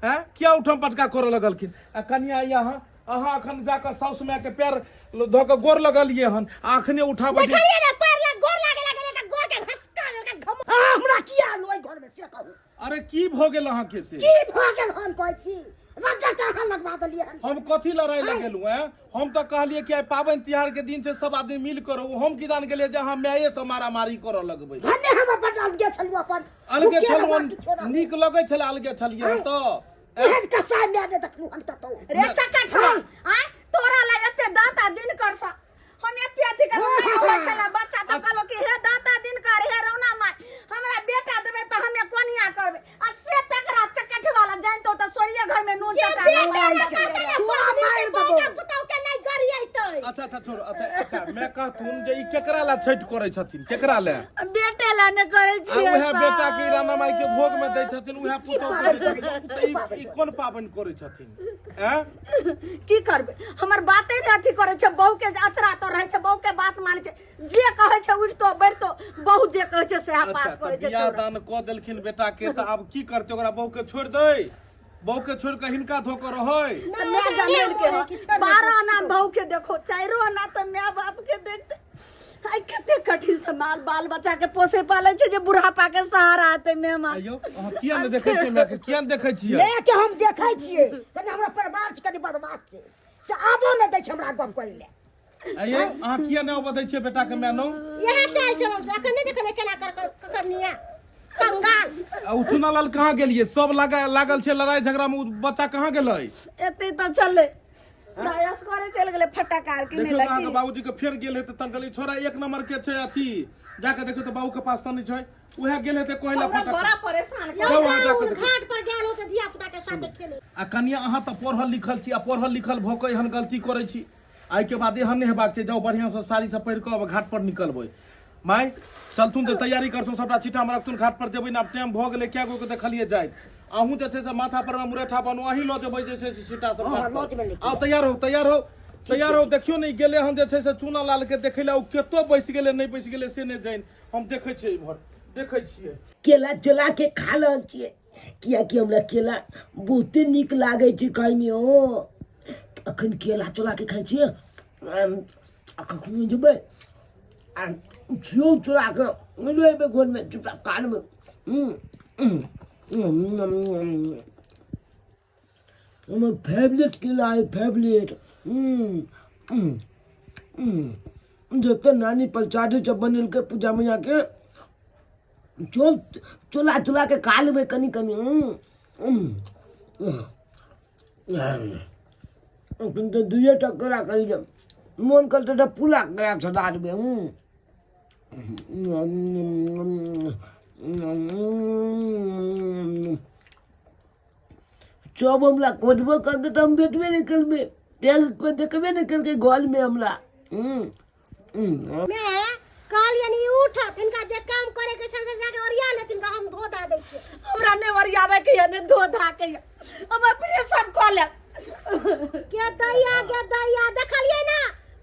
हैं, किया उठम पटका करऽ लगलखिन? आ कनिया, यहाँ अहाँ अखन जाकऽ साउस माय के पैर धऽ कऽ गोर लगलियै हन आ अखने उठा बैठी। देखलियै ने, पैर लग गोर लागे लागल तऽ गोर के घसका लेलकै घम। आ हमरा किया आनू एहि घर में से कहू? अरे की भऽ गेल अहाँके से? की भऽ गेल हन कहै छी? रगड़ तऽ अहाँ लगवा देलियै हन। हम कथी लड़ाइ लगेलहुँ? हैं, हम तऽ कहलियै कि आइ पाबनि तिहार के दिन छै, सब आदमी मिल कर रहू। हम किदान गेलियै जे अहाँ माये से मारामारी करऽ लगबै? भने हम अपन अलगे छलहुँ, अपन अलगे भूखे छलहुँ रहबा किछो रहू। नीक लगै छलै अलगे छलियै तऽ? एहन कसाय माय नहि देखलहुँ हन कतौ। रे चकठवा, आय तोरा ला एते दाता दिनकर सा हम एते अथी कर नहि होइ छला बच्चा, तऽ कहलो कि हे दाता दिनकर, हे रौना माय, हमरा बेटा देबै तऽ हमे कोनिया करबै, आ से तकरा चकठ वाला जानतो तऽ सोरिये घर में नून जे चटा बेटा के न करतै ने तोरा पबनी मारि से देबौ। बेटा पुतहु के नहि गरियैतै। अच्छा अच्छा, छोड़ो। अच्छा अच्छा, मैं कहथुन जे ई केकरा ला छठि करै छथिन, केकरा ले? बेटे ला ने करै आ छियै। उएह बेटा के राना माई के भोग में दै छथिन, उएह पुतोह के दै छथिन, तऽ ई कोन पाबनि करै छथिन? ऐं, की करबै, हमर बाते ने अथी करै छै। बहू के अचरा तो रहै छै, बहू के बात मानै छै, जे कहै छै उठतो बैठतो बहू जे कहै छै सएह अच्छा पास तऽ करै छै। बियाह चौरा दान कऽ देलखिन बेटा के, तऽ आब की करतै? ओकरा बहू के छोड़ि दै, बहू के छोड़ि कऽ हिनका धो कऽ रहै? तऽ माय जमेल के हँ, 12 आना बहू के देखो, 4 आना तऽ माय बाप के देखते। आइ कते कठिन से माल बाल बच्चा के पोसे पाले छै जे बुढ़ापा के सहारा हेतै मेहमान। आइयो अहाँ किया नहि देखै छियै मायके? किया नहि देखै छियै? माय के हम देखै छियै, कनि हमरा परिवार छै, कनि बदमाश छै, से आबो नहि दै छै हमरा गप करै लए। आइये अहाँ किया नहि अबऽ दै छियै बेटा के माय नौ? इएह चाल चलन छै। अखन नहि देखलियै केना कर करनिया कंगाल। आ ओ चुनालाल कहाँ गेलियै? सब लगा लागल छै लड़ाई झगड़ा में, ओ बच्चा कहाँ गेलै? एते तऽ चलै दयास करे चलि गेलै फटाका आर किनै देखियौ लए। तऽ अहाँके की बाबूजी के फेर गेल हेतै तंग कहलियै, छोड़ा एक नंबर के छै अथी, जाके देखियौ तऽ बाबू के पास तऽ नहि छै, उएह गेल हेतै कहै लए हमरा फटाका। बड़ा परेशान कर। जाउ अहाँ जाके देखियौ। घाट पर गेल हो से धिया पुता के साथे खेले। आ कनिया, अहाँ तऽ पढ़ल लिखल छी आ पढ़ल लिखल भऽ कऽ एहन गलती करै छी? आइके बाद एहन नहि हेबाक छै। जाउ, बढ़िआँसँ साड़ी सब पहिर कऽ अब घाट पर निकलबै। माय चलथुन तऽ तैयारी करथुन, सबटा छिट्टामे रखथुन, घाट पर जेबै ने। आब टाइम भऽ गेलै। कए गो के देखलियै जाइत। अहूँ जे छै से माथा पर मे मुरेठा बनू, अहीं लऽ जेबै जे छै से छिट्टा सब हँ, घाट लऽ पर। जेबै लेकिन। आउ, तैयार हो, तैयार हो, तैयार हो। देखियौ ने, ई गेलै हन जे छै से चूना लाल के देखै लए। ओ कतौ बैस गेलै, नहि बैस गेलै से नहि जानि। हम देखै छियै, इम्हर देखै छियै। केला चला के खा रहल छियै, किएकि हमरा केला बहुते नीक लागै छै खायमे। हो, अखन केला चोला के खाइ छियै आ कखनो जेबै आ सेहो चोरा कऽ लेबै घरमे चुपचाप कानबै। हमर फेवरेट केला है, फेवरेट। जते नानी प्रसादी सब बनेलकै पूजा मैयाके, चोल चोला चोला के खा लेबै कनि कनि। एखन तऽ दुइए टा केरा खेलियै, मोन करतै तऽ पूरा केरा सधा देबै। सब हमरा खोजबो करतै तऽ हम भेटबे नहि करबै किएकि कोइ देखबे नहि केलकै घरमे हमरा हूँ हूँ मैं कहलियनि ई उठत हिनका जे काम करे के छनि से जाके ओरिया लेथिन हम धो धा दै छियै हमरा नहि ओरियाबै के यऽ नहि धो धा के यऽ हम अपने सब कऽ लेब के दैया के दैया देखलियै ना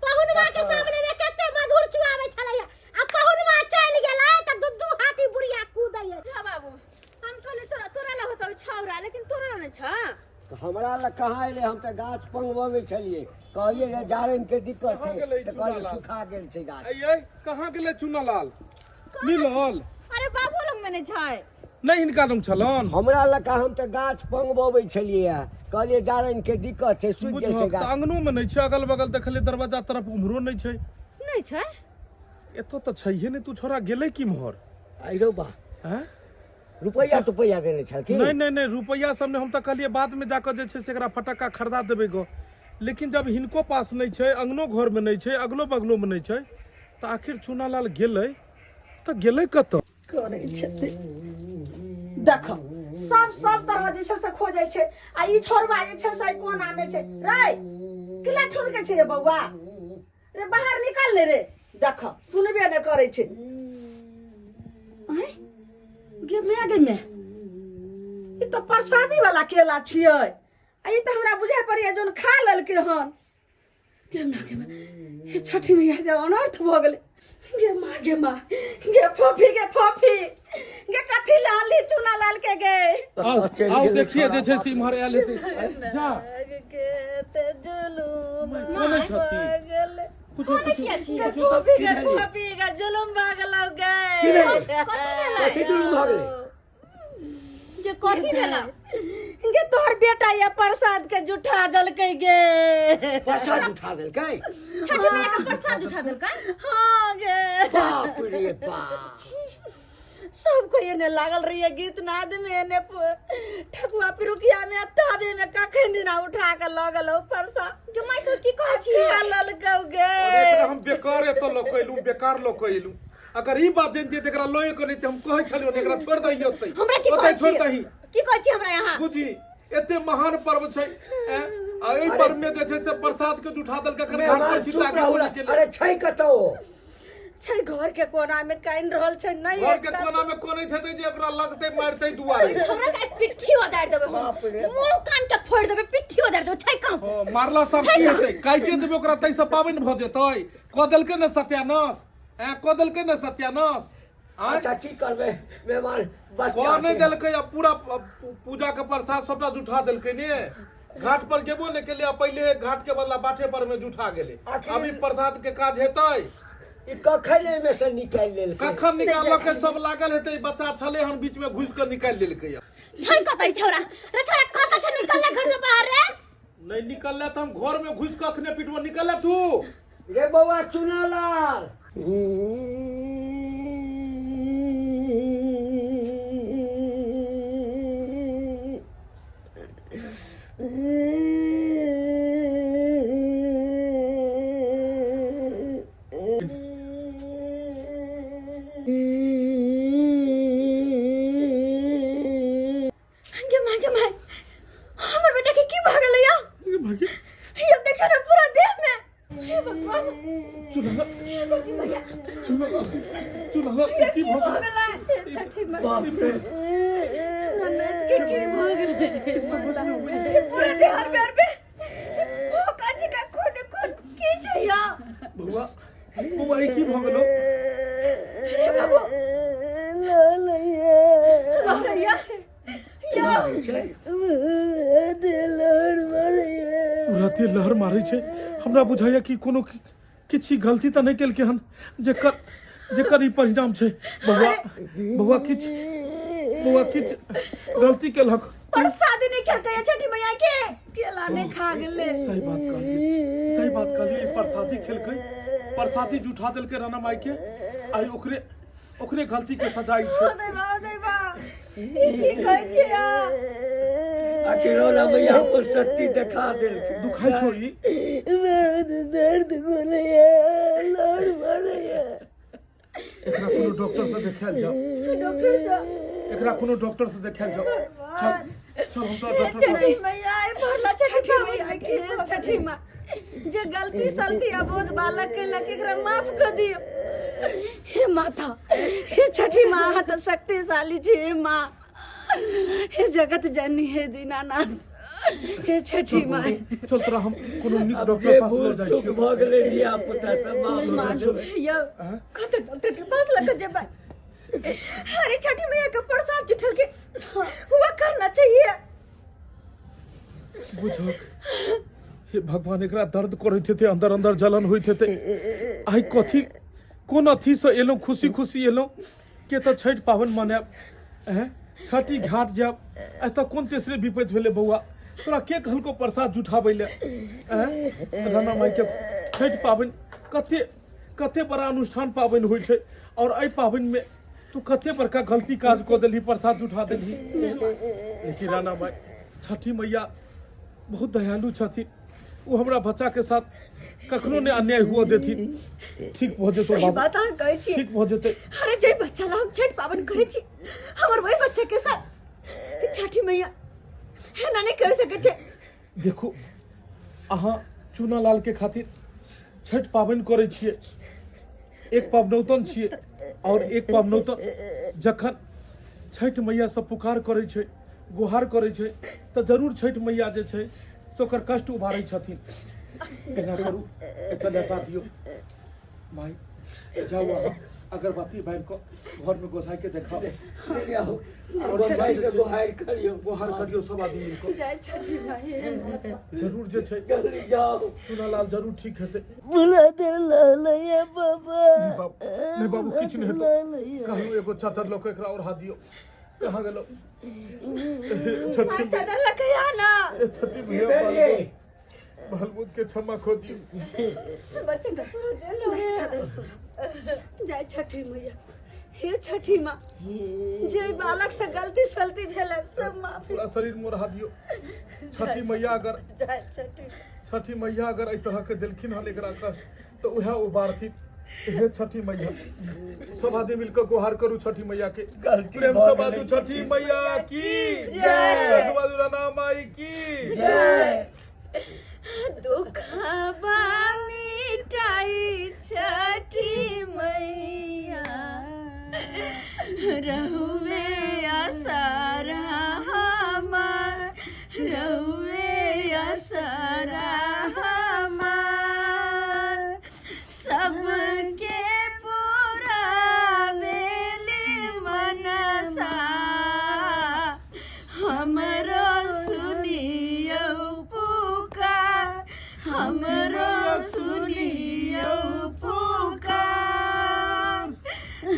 पहुनवा के सामने में कते मधुर चुआबै छलैया आ पहुनवा चलि गेलै तऽ दू दू हाथी बुढ़िया कूदैया जा बाबू हम कहले तोरा तोरा ला होतौ छौरा लेकिन तोरा ला नहीं छ तऽ हमरा लग कहाँ एलै हम तऽ गाछ पंगबबै छलियै कहलियै जे जारनिके दिक्कत कहाँ छै गेलै तऽ कहलियै चूनालाल? सुखा गेल छै गाछ अइयै कहाँ गेलै चुनालाल मिलल अरे बाबू लग में नहीं छै नहि हिनका लग छलन हमरा लग हम तऽ गाछ पंगबबै छलियै कहलियै जारनिके दिक्कत छै सुखि गेल छै बुझहक तऽ गाछ अंगनो मे नहि छै अगल बगल देखलियै दरवाजा तरफ उम्हरो नहि छै नहीं छै एतऽ तऽ छैहे नहि तू छोरा गेलै किम्हर आइरो बा हैं रुपैआ तुपैआ देने छल की नहि नहि नहि रुपैआ सब नहि हम तऽ कहलियै बादमे जाकऽ जे छै से एकरा फटक्का खरीदा देबै गो लेकिन जब हिनको पास नहि छै अंगनो घरमे नहि छै अगलो बगलोमे नहि छै तऽ आखिर चुनालाल गेलै तऽ गेलै कतऽ करै छथिन देखो सब सब तरह जे छै से खोजै छै आ ई छोड़बा जे छै से कोना मे छै रे किला ठुनके छै रे बौआ रे बाहर निकाल ले रे देख सुनबे नहि करै छै आँय? गे माय गे माय ई तऽ प्रसादी वाला केला छियै आ ई तऽ हमरा बुझाइ पड़ैया जोन खा लेलकै हन गे माय गे माय हे छठी मैया जे अनर्थ भऽ गेलै गे माँ गे माँ गे फोफी गे फोफी गे कथी लाल ली चूना लाल के गे आउ चलि आउ गेलै देखिए छोड़ा जे छै से इम्हर आयल हेतै जा गे ते जुलूम कोने छथिन? गेलै कुछो कुछो गे फोफी गे फोफी गे जुलूम भऽ गेलौ गे की भेलै? कथी जुलुम भऽ गेलै जे कथी भेला गे तोहर बेटा ये प्रसाद के जुठा देलकै गे प्रसाद उठा देलकै छठी मैया के प्रसाद उठा देलकै हाँ गे बाप रे बाप सब कोई एने लागल रहिए गीत नाद में एने ठकुआ पिरुकिया में ताबे में कखन दिना उठा के लऽ गेलौ प्रसाद गे माय तो की कहै छी खा लेलकौ गे अरे एकरा हम बेकार एतऽ लऽ कऽ एलहुँ बेकार लऽ कऽ एलहुँ अगर ई बात जनितियै तऽ एकरा लए कऽ नहि हम कहै छलियै ने एकरा छोड़ि दही ओतै हमरा की ओतै कहै छोड़ि छी दही की कहै छी हमरा यहाँ बुझी एते महान पर्व छै ऐं? आ एहि पर्व में जे छै से प्रसाद के जुठा देलकै एखन घाट पर मेहमान छिटा चुप के रहू कोना ने। गेलै अरे छै कतौ छै घर के कोना में कानि रहल छै नहि घर के एकटा कोना में कोनैत हेतै जे ओकरा लगतै मारतै दुआरे छोरा के पिट्ठी ओदारि देबै हम बाप रे। मुंह कान के फोड़ि देबै पिट्ठी ओदारि देबै छै कहाँ हँ, मारला से की हेतै काटिए देबै ओकरा ताहिसँ पाबनि भऽ जेतै कऽ देलकै ने सत्यानाश ऐं कऽ देलकै ने सत्यानाश आँय? अच्छा की करबै मेहमान बच्चा कऽ नहि छै। देलकै आ पूरा पूजा के प्रसाद सबटा जुठा देलकै ने घाट पर गेबो नहि केलै आ पहिले घाट के बदला बाटे पर में जुठा गेलै आखिर- अभी प्रसाद के काज हेतै ई कखन एहिमे से निकालि लेलकै कखन निकाललकै सब लागल हेतै बच्चा छलै हन बीच में घुसि कऽ निकालि लेलकै छै कतै छौरा रे छौरा कतै छै निकलले घर से बाहर रे नहि निकलले तऽ हम घर में घुसि कऽ अखने पिटबो निकलले तू रे बौआ चुनालाल गे माय गे माय हमर बेटा के की भऽ गेलै या ये देखियो ना पूरा देह में हे भगवान चुल्हा की भऽ भऽ गेलै छठी माई बाप रे ननद के की भऽ गेलै पूरा देह पैर पे ओ काजी का खून खून की छै या बौआ बौआ ई की भऽ गेलो हे बाबू लहरैया छै पूरा देह लहर मारै छै हमरा बुझाइया कि कोनो किछु गलती तऽ नहि केलकै हन जेकर जेकर ई परिणाम छै बौआ बौआ किछु बौआ किछु गलती केलक प्रसादी नहीं खेलकै छठी मैया के केला नहि खा गेलै सही बात कहलियै सही बात कहलियै ई प्रसादी खेलकै प्रसादी जुठा देलकै राणा माई के आइ ओकरे ओकरे गलती के सजा ई छै ओ दैवा ओ दैवा ई की कहै छियै आखिर ओला भैया अपन शक्ति देखा देलकै दुखाइ छौ ई दर्द बोलैया लड़ मारैया एकरा कोनो डॉक्टर से देखायल जाओ डॉक्टर साहब एकरा कोनो डॉक्टर से देखायल जाओ चल चल हम तोरा डॉक्टर पास छठी मैया आइ भरला छठी छठी पाबनि मैया मे के की भऽ गेलै? छठी माँ जे गलती सलती अबोध बालक केलक एकरा माफ कर दियौ हे माता हे छठी माँ अहाँ तऽ शक्तिशाली छी हे माँ हे जगत जननी हे दीनानाथ हे छठी माँ चल तोरा हम कोनो नीक आब डॉक्टर जे पास लऽ भूल जाइ चूक छियौ भऽ गेलै धिया पुता सब माफ कऽ देबै। यौ कतऽ डॉक्टर के पास लऽ कऽ जेबै अरे छठी मैया के प्रसाद जुठल के हुआ करना चाहिए बुझो हे भगवान एकरा दर्द करैत हेतै अंदर अंदर जलन होइत हेतै आइ कथी कोन अथीसँ एलहुँ खुशी खुशी एलहुँ के तऽ छठि पाबनि मनायब एँ छठि घाट जायब आइ तऽ कोन तेसरे विपत्ति भेलै बौआ तोरा के कहलको प्रसाद जुठाबै लए एँ राना माइके छठि पाबनि कते कते बड़ा अनुष्ठान पाबनि होइ छै आओर एहि पाबनिमे तू कते बड़का गलती काज कऽ देलही प्रसाद जुठा देलही लेकिन राना माइ छठी मैया बहुत दयालु छथिन ओ हमरा बच्चा के साथ कखनो नहि अन्याय हुअ देथिन ठीक भऽ जेतौ सही बाबू बात अहाँ कहै छी ठीक भऽ जेतै अरे जे बच्चा ला हम छठ पाबनि करै छी हमर वही बच्चा के साथ छठी मैया एना नहि कर सकै छै देखू अहाँ चूना लाल के खातिर छठि पाबनि करै छियै एक पबनौतन छियै आओर एक पबनौतन जखन छठि मैया सब पुकार करै छै गुहार करै छै तऽ जरूर छठि मैया जे छै से ओकर कष्ट उबारै छथिन एना करू एतऽ लेटा दियौ माय जाउ अहाँ अगरबत्ती बारि कऽ घरमे गोसाइके देखाउ लेने आउ। गोसाई से गोहारि करियौ गुहार करियौ सब आदमी मिल कऽ जय छठी माई हे माता। जरूर जे छै जल्दी जाउ चुनालाल जरूर ठीक हेतै बुला दे ललैया बाबा नहि बाबू नहि बाबू किछु नहि हेतौ कहलहुँ एगो चादर लऽ कऽ एकरा ओढ़ा दियौ कहाँ गेलौ छठी चादर लके आ ना छठी की भैया भेलियै बालबोध के क्षमा खो दियौ बच्चा के पूरा देल जय चादर सुन जय छठी मैया हे छठी माँ जे बालक से गलती सलती भेल है, सब माफी पूरा शरीर मोरहा दियौ छठी मैया अगर जय छठी छठी मैया अगर एहि तरह के देलखिन हन एकरा कष्ट तऽ उएह उबारथिन हे छठी मैया सब आदमी मिलकर गुहार करू छठी मैया के गलती प्रेम भऽ से गेलै। बाजू छठी मैया की जय। प्रेम से बाजू राणा माई की जय दुखबा मिटाई छठी मैया रहुवे असरा हमार रहुवे असरा हमार सबके पुरावेली मनसा हमरो सुनियौ पुकार हमरो सुनियौ पुकार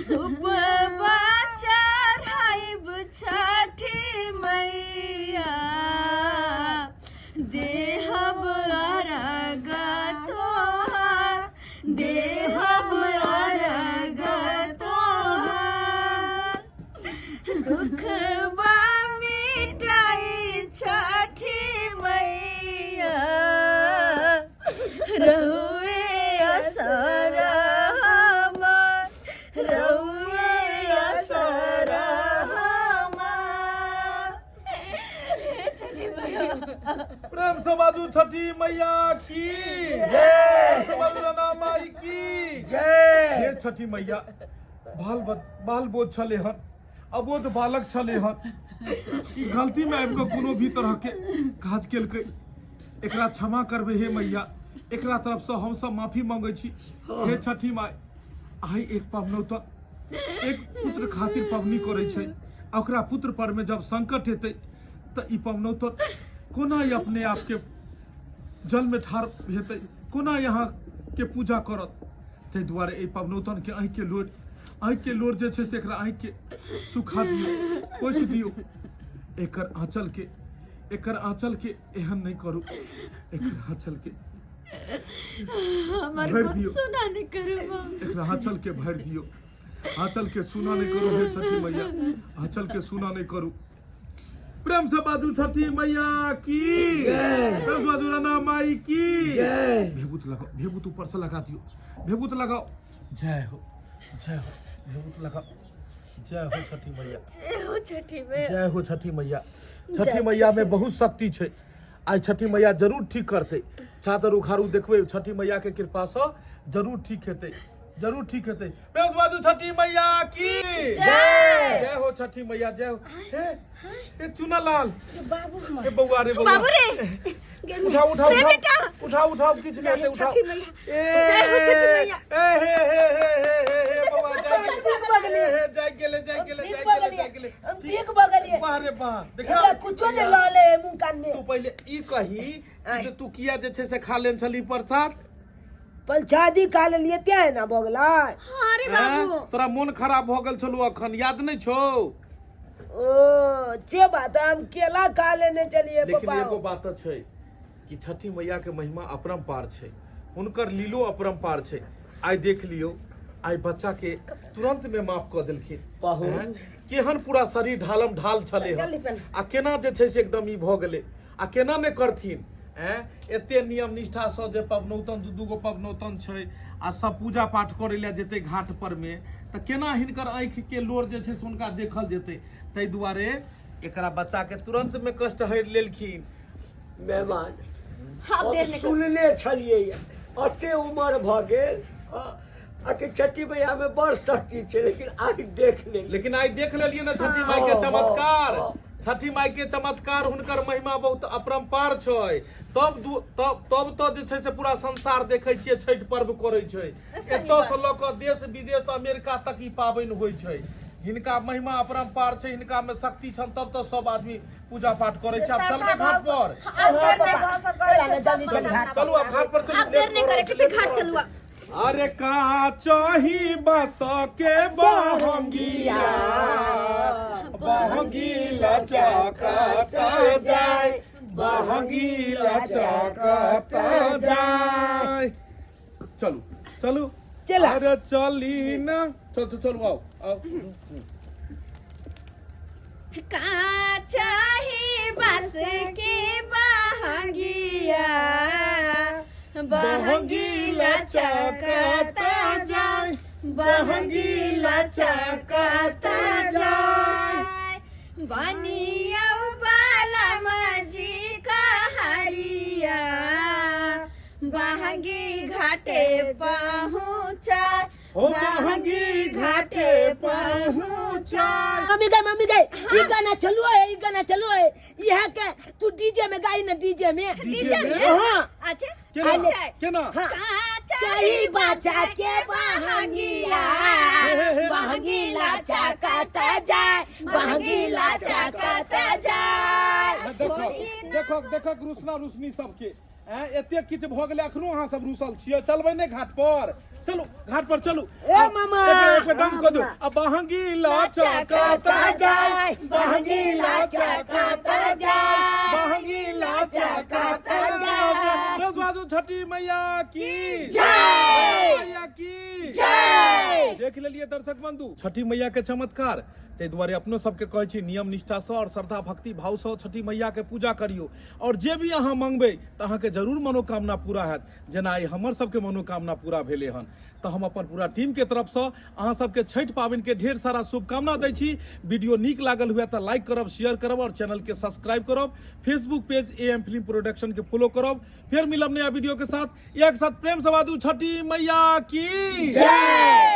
सुपवा चढ़ाइब छठी मैया देहब अरग तोहार देहब अरग तोहार दुखबा मिटाई छठी मैया रहुए असर हमार रहुए असर हमार छठी मैया प्रेम से बाजू छठी मैया की जय से बाजू राणा माई की जय हे छठी मैया बाल बाल बोध छले हन अबोध बालक छले हन ई गलती में आबि कऽ कोनो भी तरह के काज केलकै एकरा क्षमा करबै हे मैया एकरा तरफ से हम सब माफी मांगै छी हे छठी माय आइ एक पबनौतन एक पुत्र खातिर पबनी करै छै आ ओकरा पुत्र पर में जब संकट हेतै तऽ ई पबनौतन कोना ई अपने आपके जल में ठाढ़ हेतै कोना यहाँ के पूजा करत ताहि दुआरे एहि पबनौतनके आँखिके लोर आँखिके लोर जे छै से एकरा आँखिके सुखा दियौ पोछि दियौ एकर आँचलके एकर आँचलके एहन नहि करू एकर आँचलके हमर भरि कुछ दियौ। सुना नहीं करू एकरा आँचलके भरि दियौ आँचलके सुना नहि करू हे छठी मैया आँचलके सुना नहि करू प्रेम से बाजू छठी मैया की प्रेम से बाजू राना माई की जय। भेबूत लगाओ भेबूत ऊपर से लगा दियो भेबूत लगाओ जय हो जय हो भेबूत लगाओ जय हो छठी मैया। जय हो छठी में। जय हो छठी मैया। छठी मैया में बहुत शक्ति छै। आइ छठी मैया जरूर ठीक करतै। चादर उखाड़ू, देखबै छठी मैया के कृपा से जरूर ठीक हेतै, जरूर ठीक हेतै। प्रेम से बाजू छठी मैया की जय। जय हो छठी मैया, जय हो। हे हे चुनालाल बाबू हमर। हे बौआ रे बौआ। बाबू रे। उठाओ उठाओ। रे उठाओ बेटा। उठाओ उठाओ, किछु नहि हेतै, उठाओ। छठी मैया। ए जय हो छठी मैया। ए हे हे हे हे हे हे बौआ जाय गेलै। ठीक भऽ गेलै। ए हे जाय गेलै, जाय गेलै, ठीक जाय भऽ गेलै, गेलियै। जाय गेलै। हम ठीक भऽ गेलियै। वाह रे वाह, देखियौ। हमरा कुछो नहि लऽ ले मुँह कान में। तू पहिले ई कही जे तू किया जे छै से खा लेने छली प्रसाद? पलछादी खा लेलियै तें एना भऽ गेलै। हाँ रे बाबू। हैं? तोरा मोन खराब भऽ गेल छलौ अखन, याद नहि छौ? ओ जे बात हम केला खा लेने चलिए। लेकिन पापा एगो बात तऽ छै कि छठी मैया के महिमा अपरम्पार छै, हुनकर लीलो अपरम्पार छै। आइ देख लियौ, आइ बच्चा के तुरंत में माफ कऽ देलखिन। पहुन। हैं? केहन पूरा शरीर ढालम ढाल छलै हन जल्दी पेन्ह। आ केना जे छै से एकदम ई भऽ गेलै आ केना नहि करथिन। ऐं एते नियम निष्ठासँ जे पबनौतन, दू दू गो पबनौतन छै आ सब पूजा पाठ करै लए जेतै घाट पर मे, तऽ केना हिनकर आँखि के लोर जे छै से हुनका देखल जेतै? ताहि दुआरे एकरा बच्चा के तुरंत मे कष्ट हरि लेलखिन। मेहमान हाँ, हम देर नहि कर। सुनने छलियै, एते उमर भऽ गेल आ कि छठी मैया मे बड़ शक्ति छै, लेकिन आइ देख लेलियै। लेकिन आइ देख लेलियै ने छठी माई के हाँ, चमत्कार। हाँ। छठी माई के चमत्कार, हुनकर महिमा बहुत अपरम्पार छै। तब दू तब तब तऽ जे छै से पूरा संसार देखै छियै छठि पर्व करै छै। एतऽ से लऽ कऽ देश विदेश अमेरिका तक ई पाबनि होइ छै। हिनका महिमा अपरम्पार छै, हिनका मे शक्ति छनि, तब तऽ सब आदमी पूजा पाठ करै छै। आब चलबै घाट पर? आब श्रद्धा भाव से करै छै सब। जल्दी चल घाट। चलू आब घाट पर चलू। आब देर नहि करे के छै, घाट चलू आब। अरे का चाही बस के बहंगिया, बहंगी लचकता जाय, बहंगी लचकता जाय। चलू चलू। चला। अरे चली ना, चल चल चलू, आओ आओ। का चाही बस के बहंगिया, बहंगी लचकता जाय, बहंगी लचकता जाय। बनियौ बाला मजी कहरिया, बहंगी घाटे पहुँचा, हो बहंगी घाटे पहुँचा। मम्मी गए, मम्मी गए, ई गाना चलू है, ई गाना चलू है। इहा के तू डीजे में गाई ना, डीजे में। डीजे में? हाँ। अच्छा। केना? अच्छा। केना? हाँ। चाही बचा के बहंगिया, बहंगी लचकता जाय, बहंगी लचकता जाय। देखो देखो देखो, रुसना रुसनी सबके ऐं, एते किछु भऽ गेलै, अखनो अहाँ सब रुसल छियै। चलबै नहि घाट पर? चलू घाट पर चलू। ए मामा। एक बेर, एक बेर डांस कऽ दू। आ बहंगी लचकता जाय, बहंगी लचकता जाय, बहंगी लचकता जाय। बाजू छठी मैया की जय, मैया की जय। देख लेलियै दर्शक बंधु छठी मैया के चमत्कार। ताहि दुआरे अपनो सबके कहै छी, नियम निष्ठासँ आओर श्रद्धा भक्ति भावसँ छठी मैया के पूजा करियौ आओर जे भी अहाँ मंगबै तऽ अहाँके जरूर मनोकामना पूरा हैत, जेना आइ हमर सबके मनोकामना पूरा भेलै हन। तऽ हम अपन पूरा टीमके तरफसँ अहाँ सबके छठि पाबनिके ढेर सारा शुभकामना दै छी। वीडियो नीक लागल हुए तऽ लाइक करब, शेयर करब आओर चैनलके सब्सक्राइब करब। Facebook page A M film प्रोडक्शनके फॉलो करब। फेर मिलब नया वीडियो के साथ। एक साथ प्रेम से बाजू छठी मैया की जय।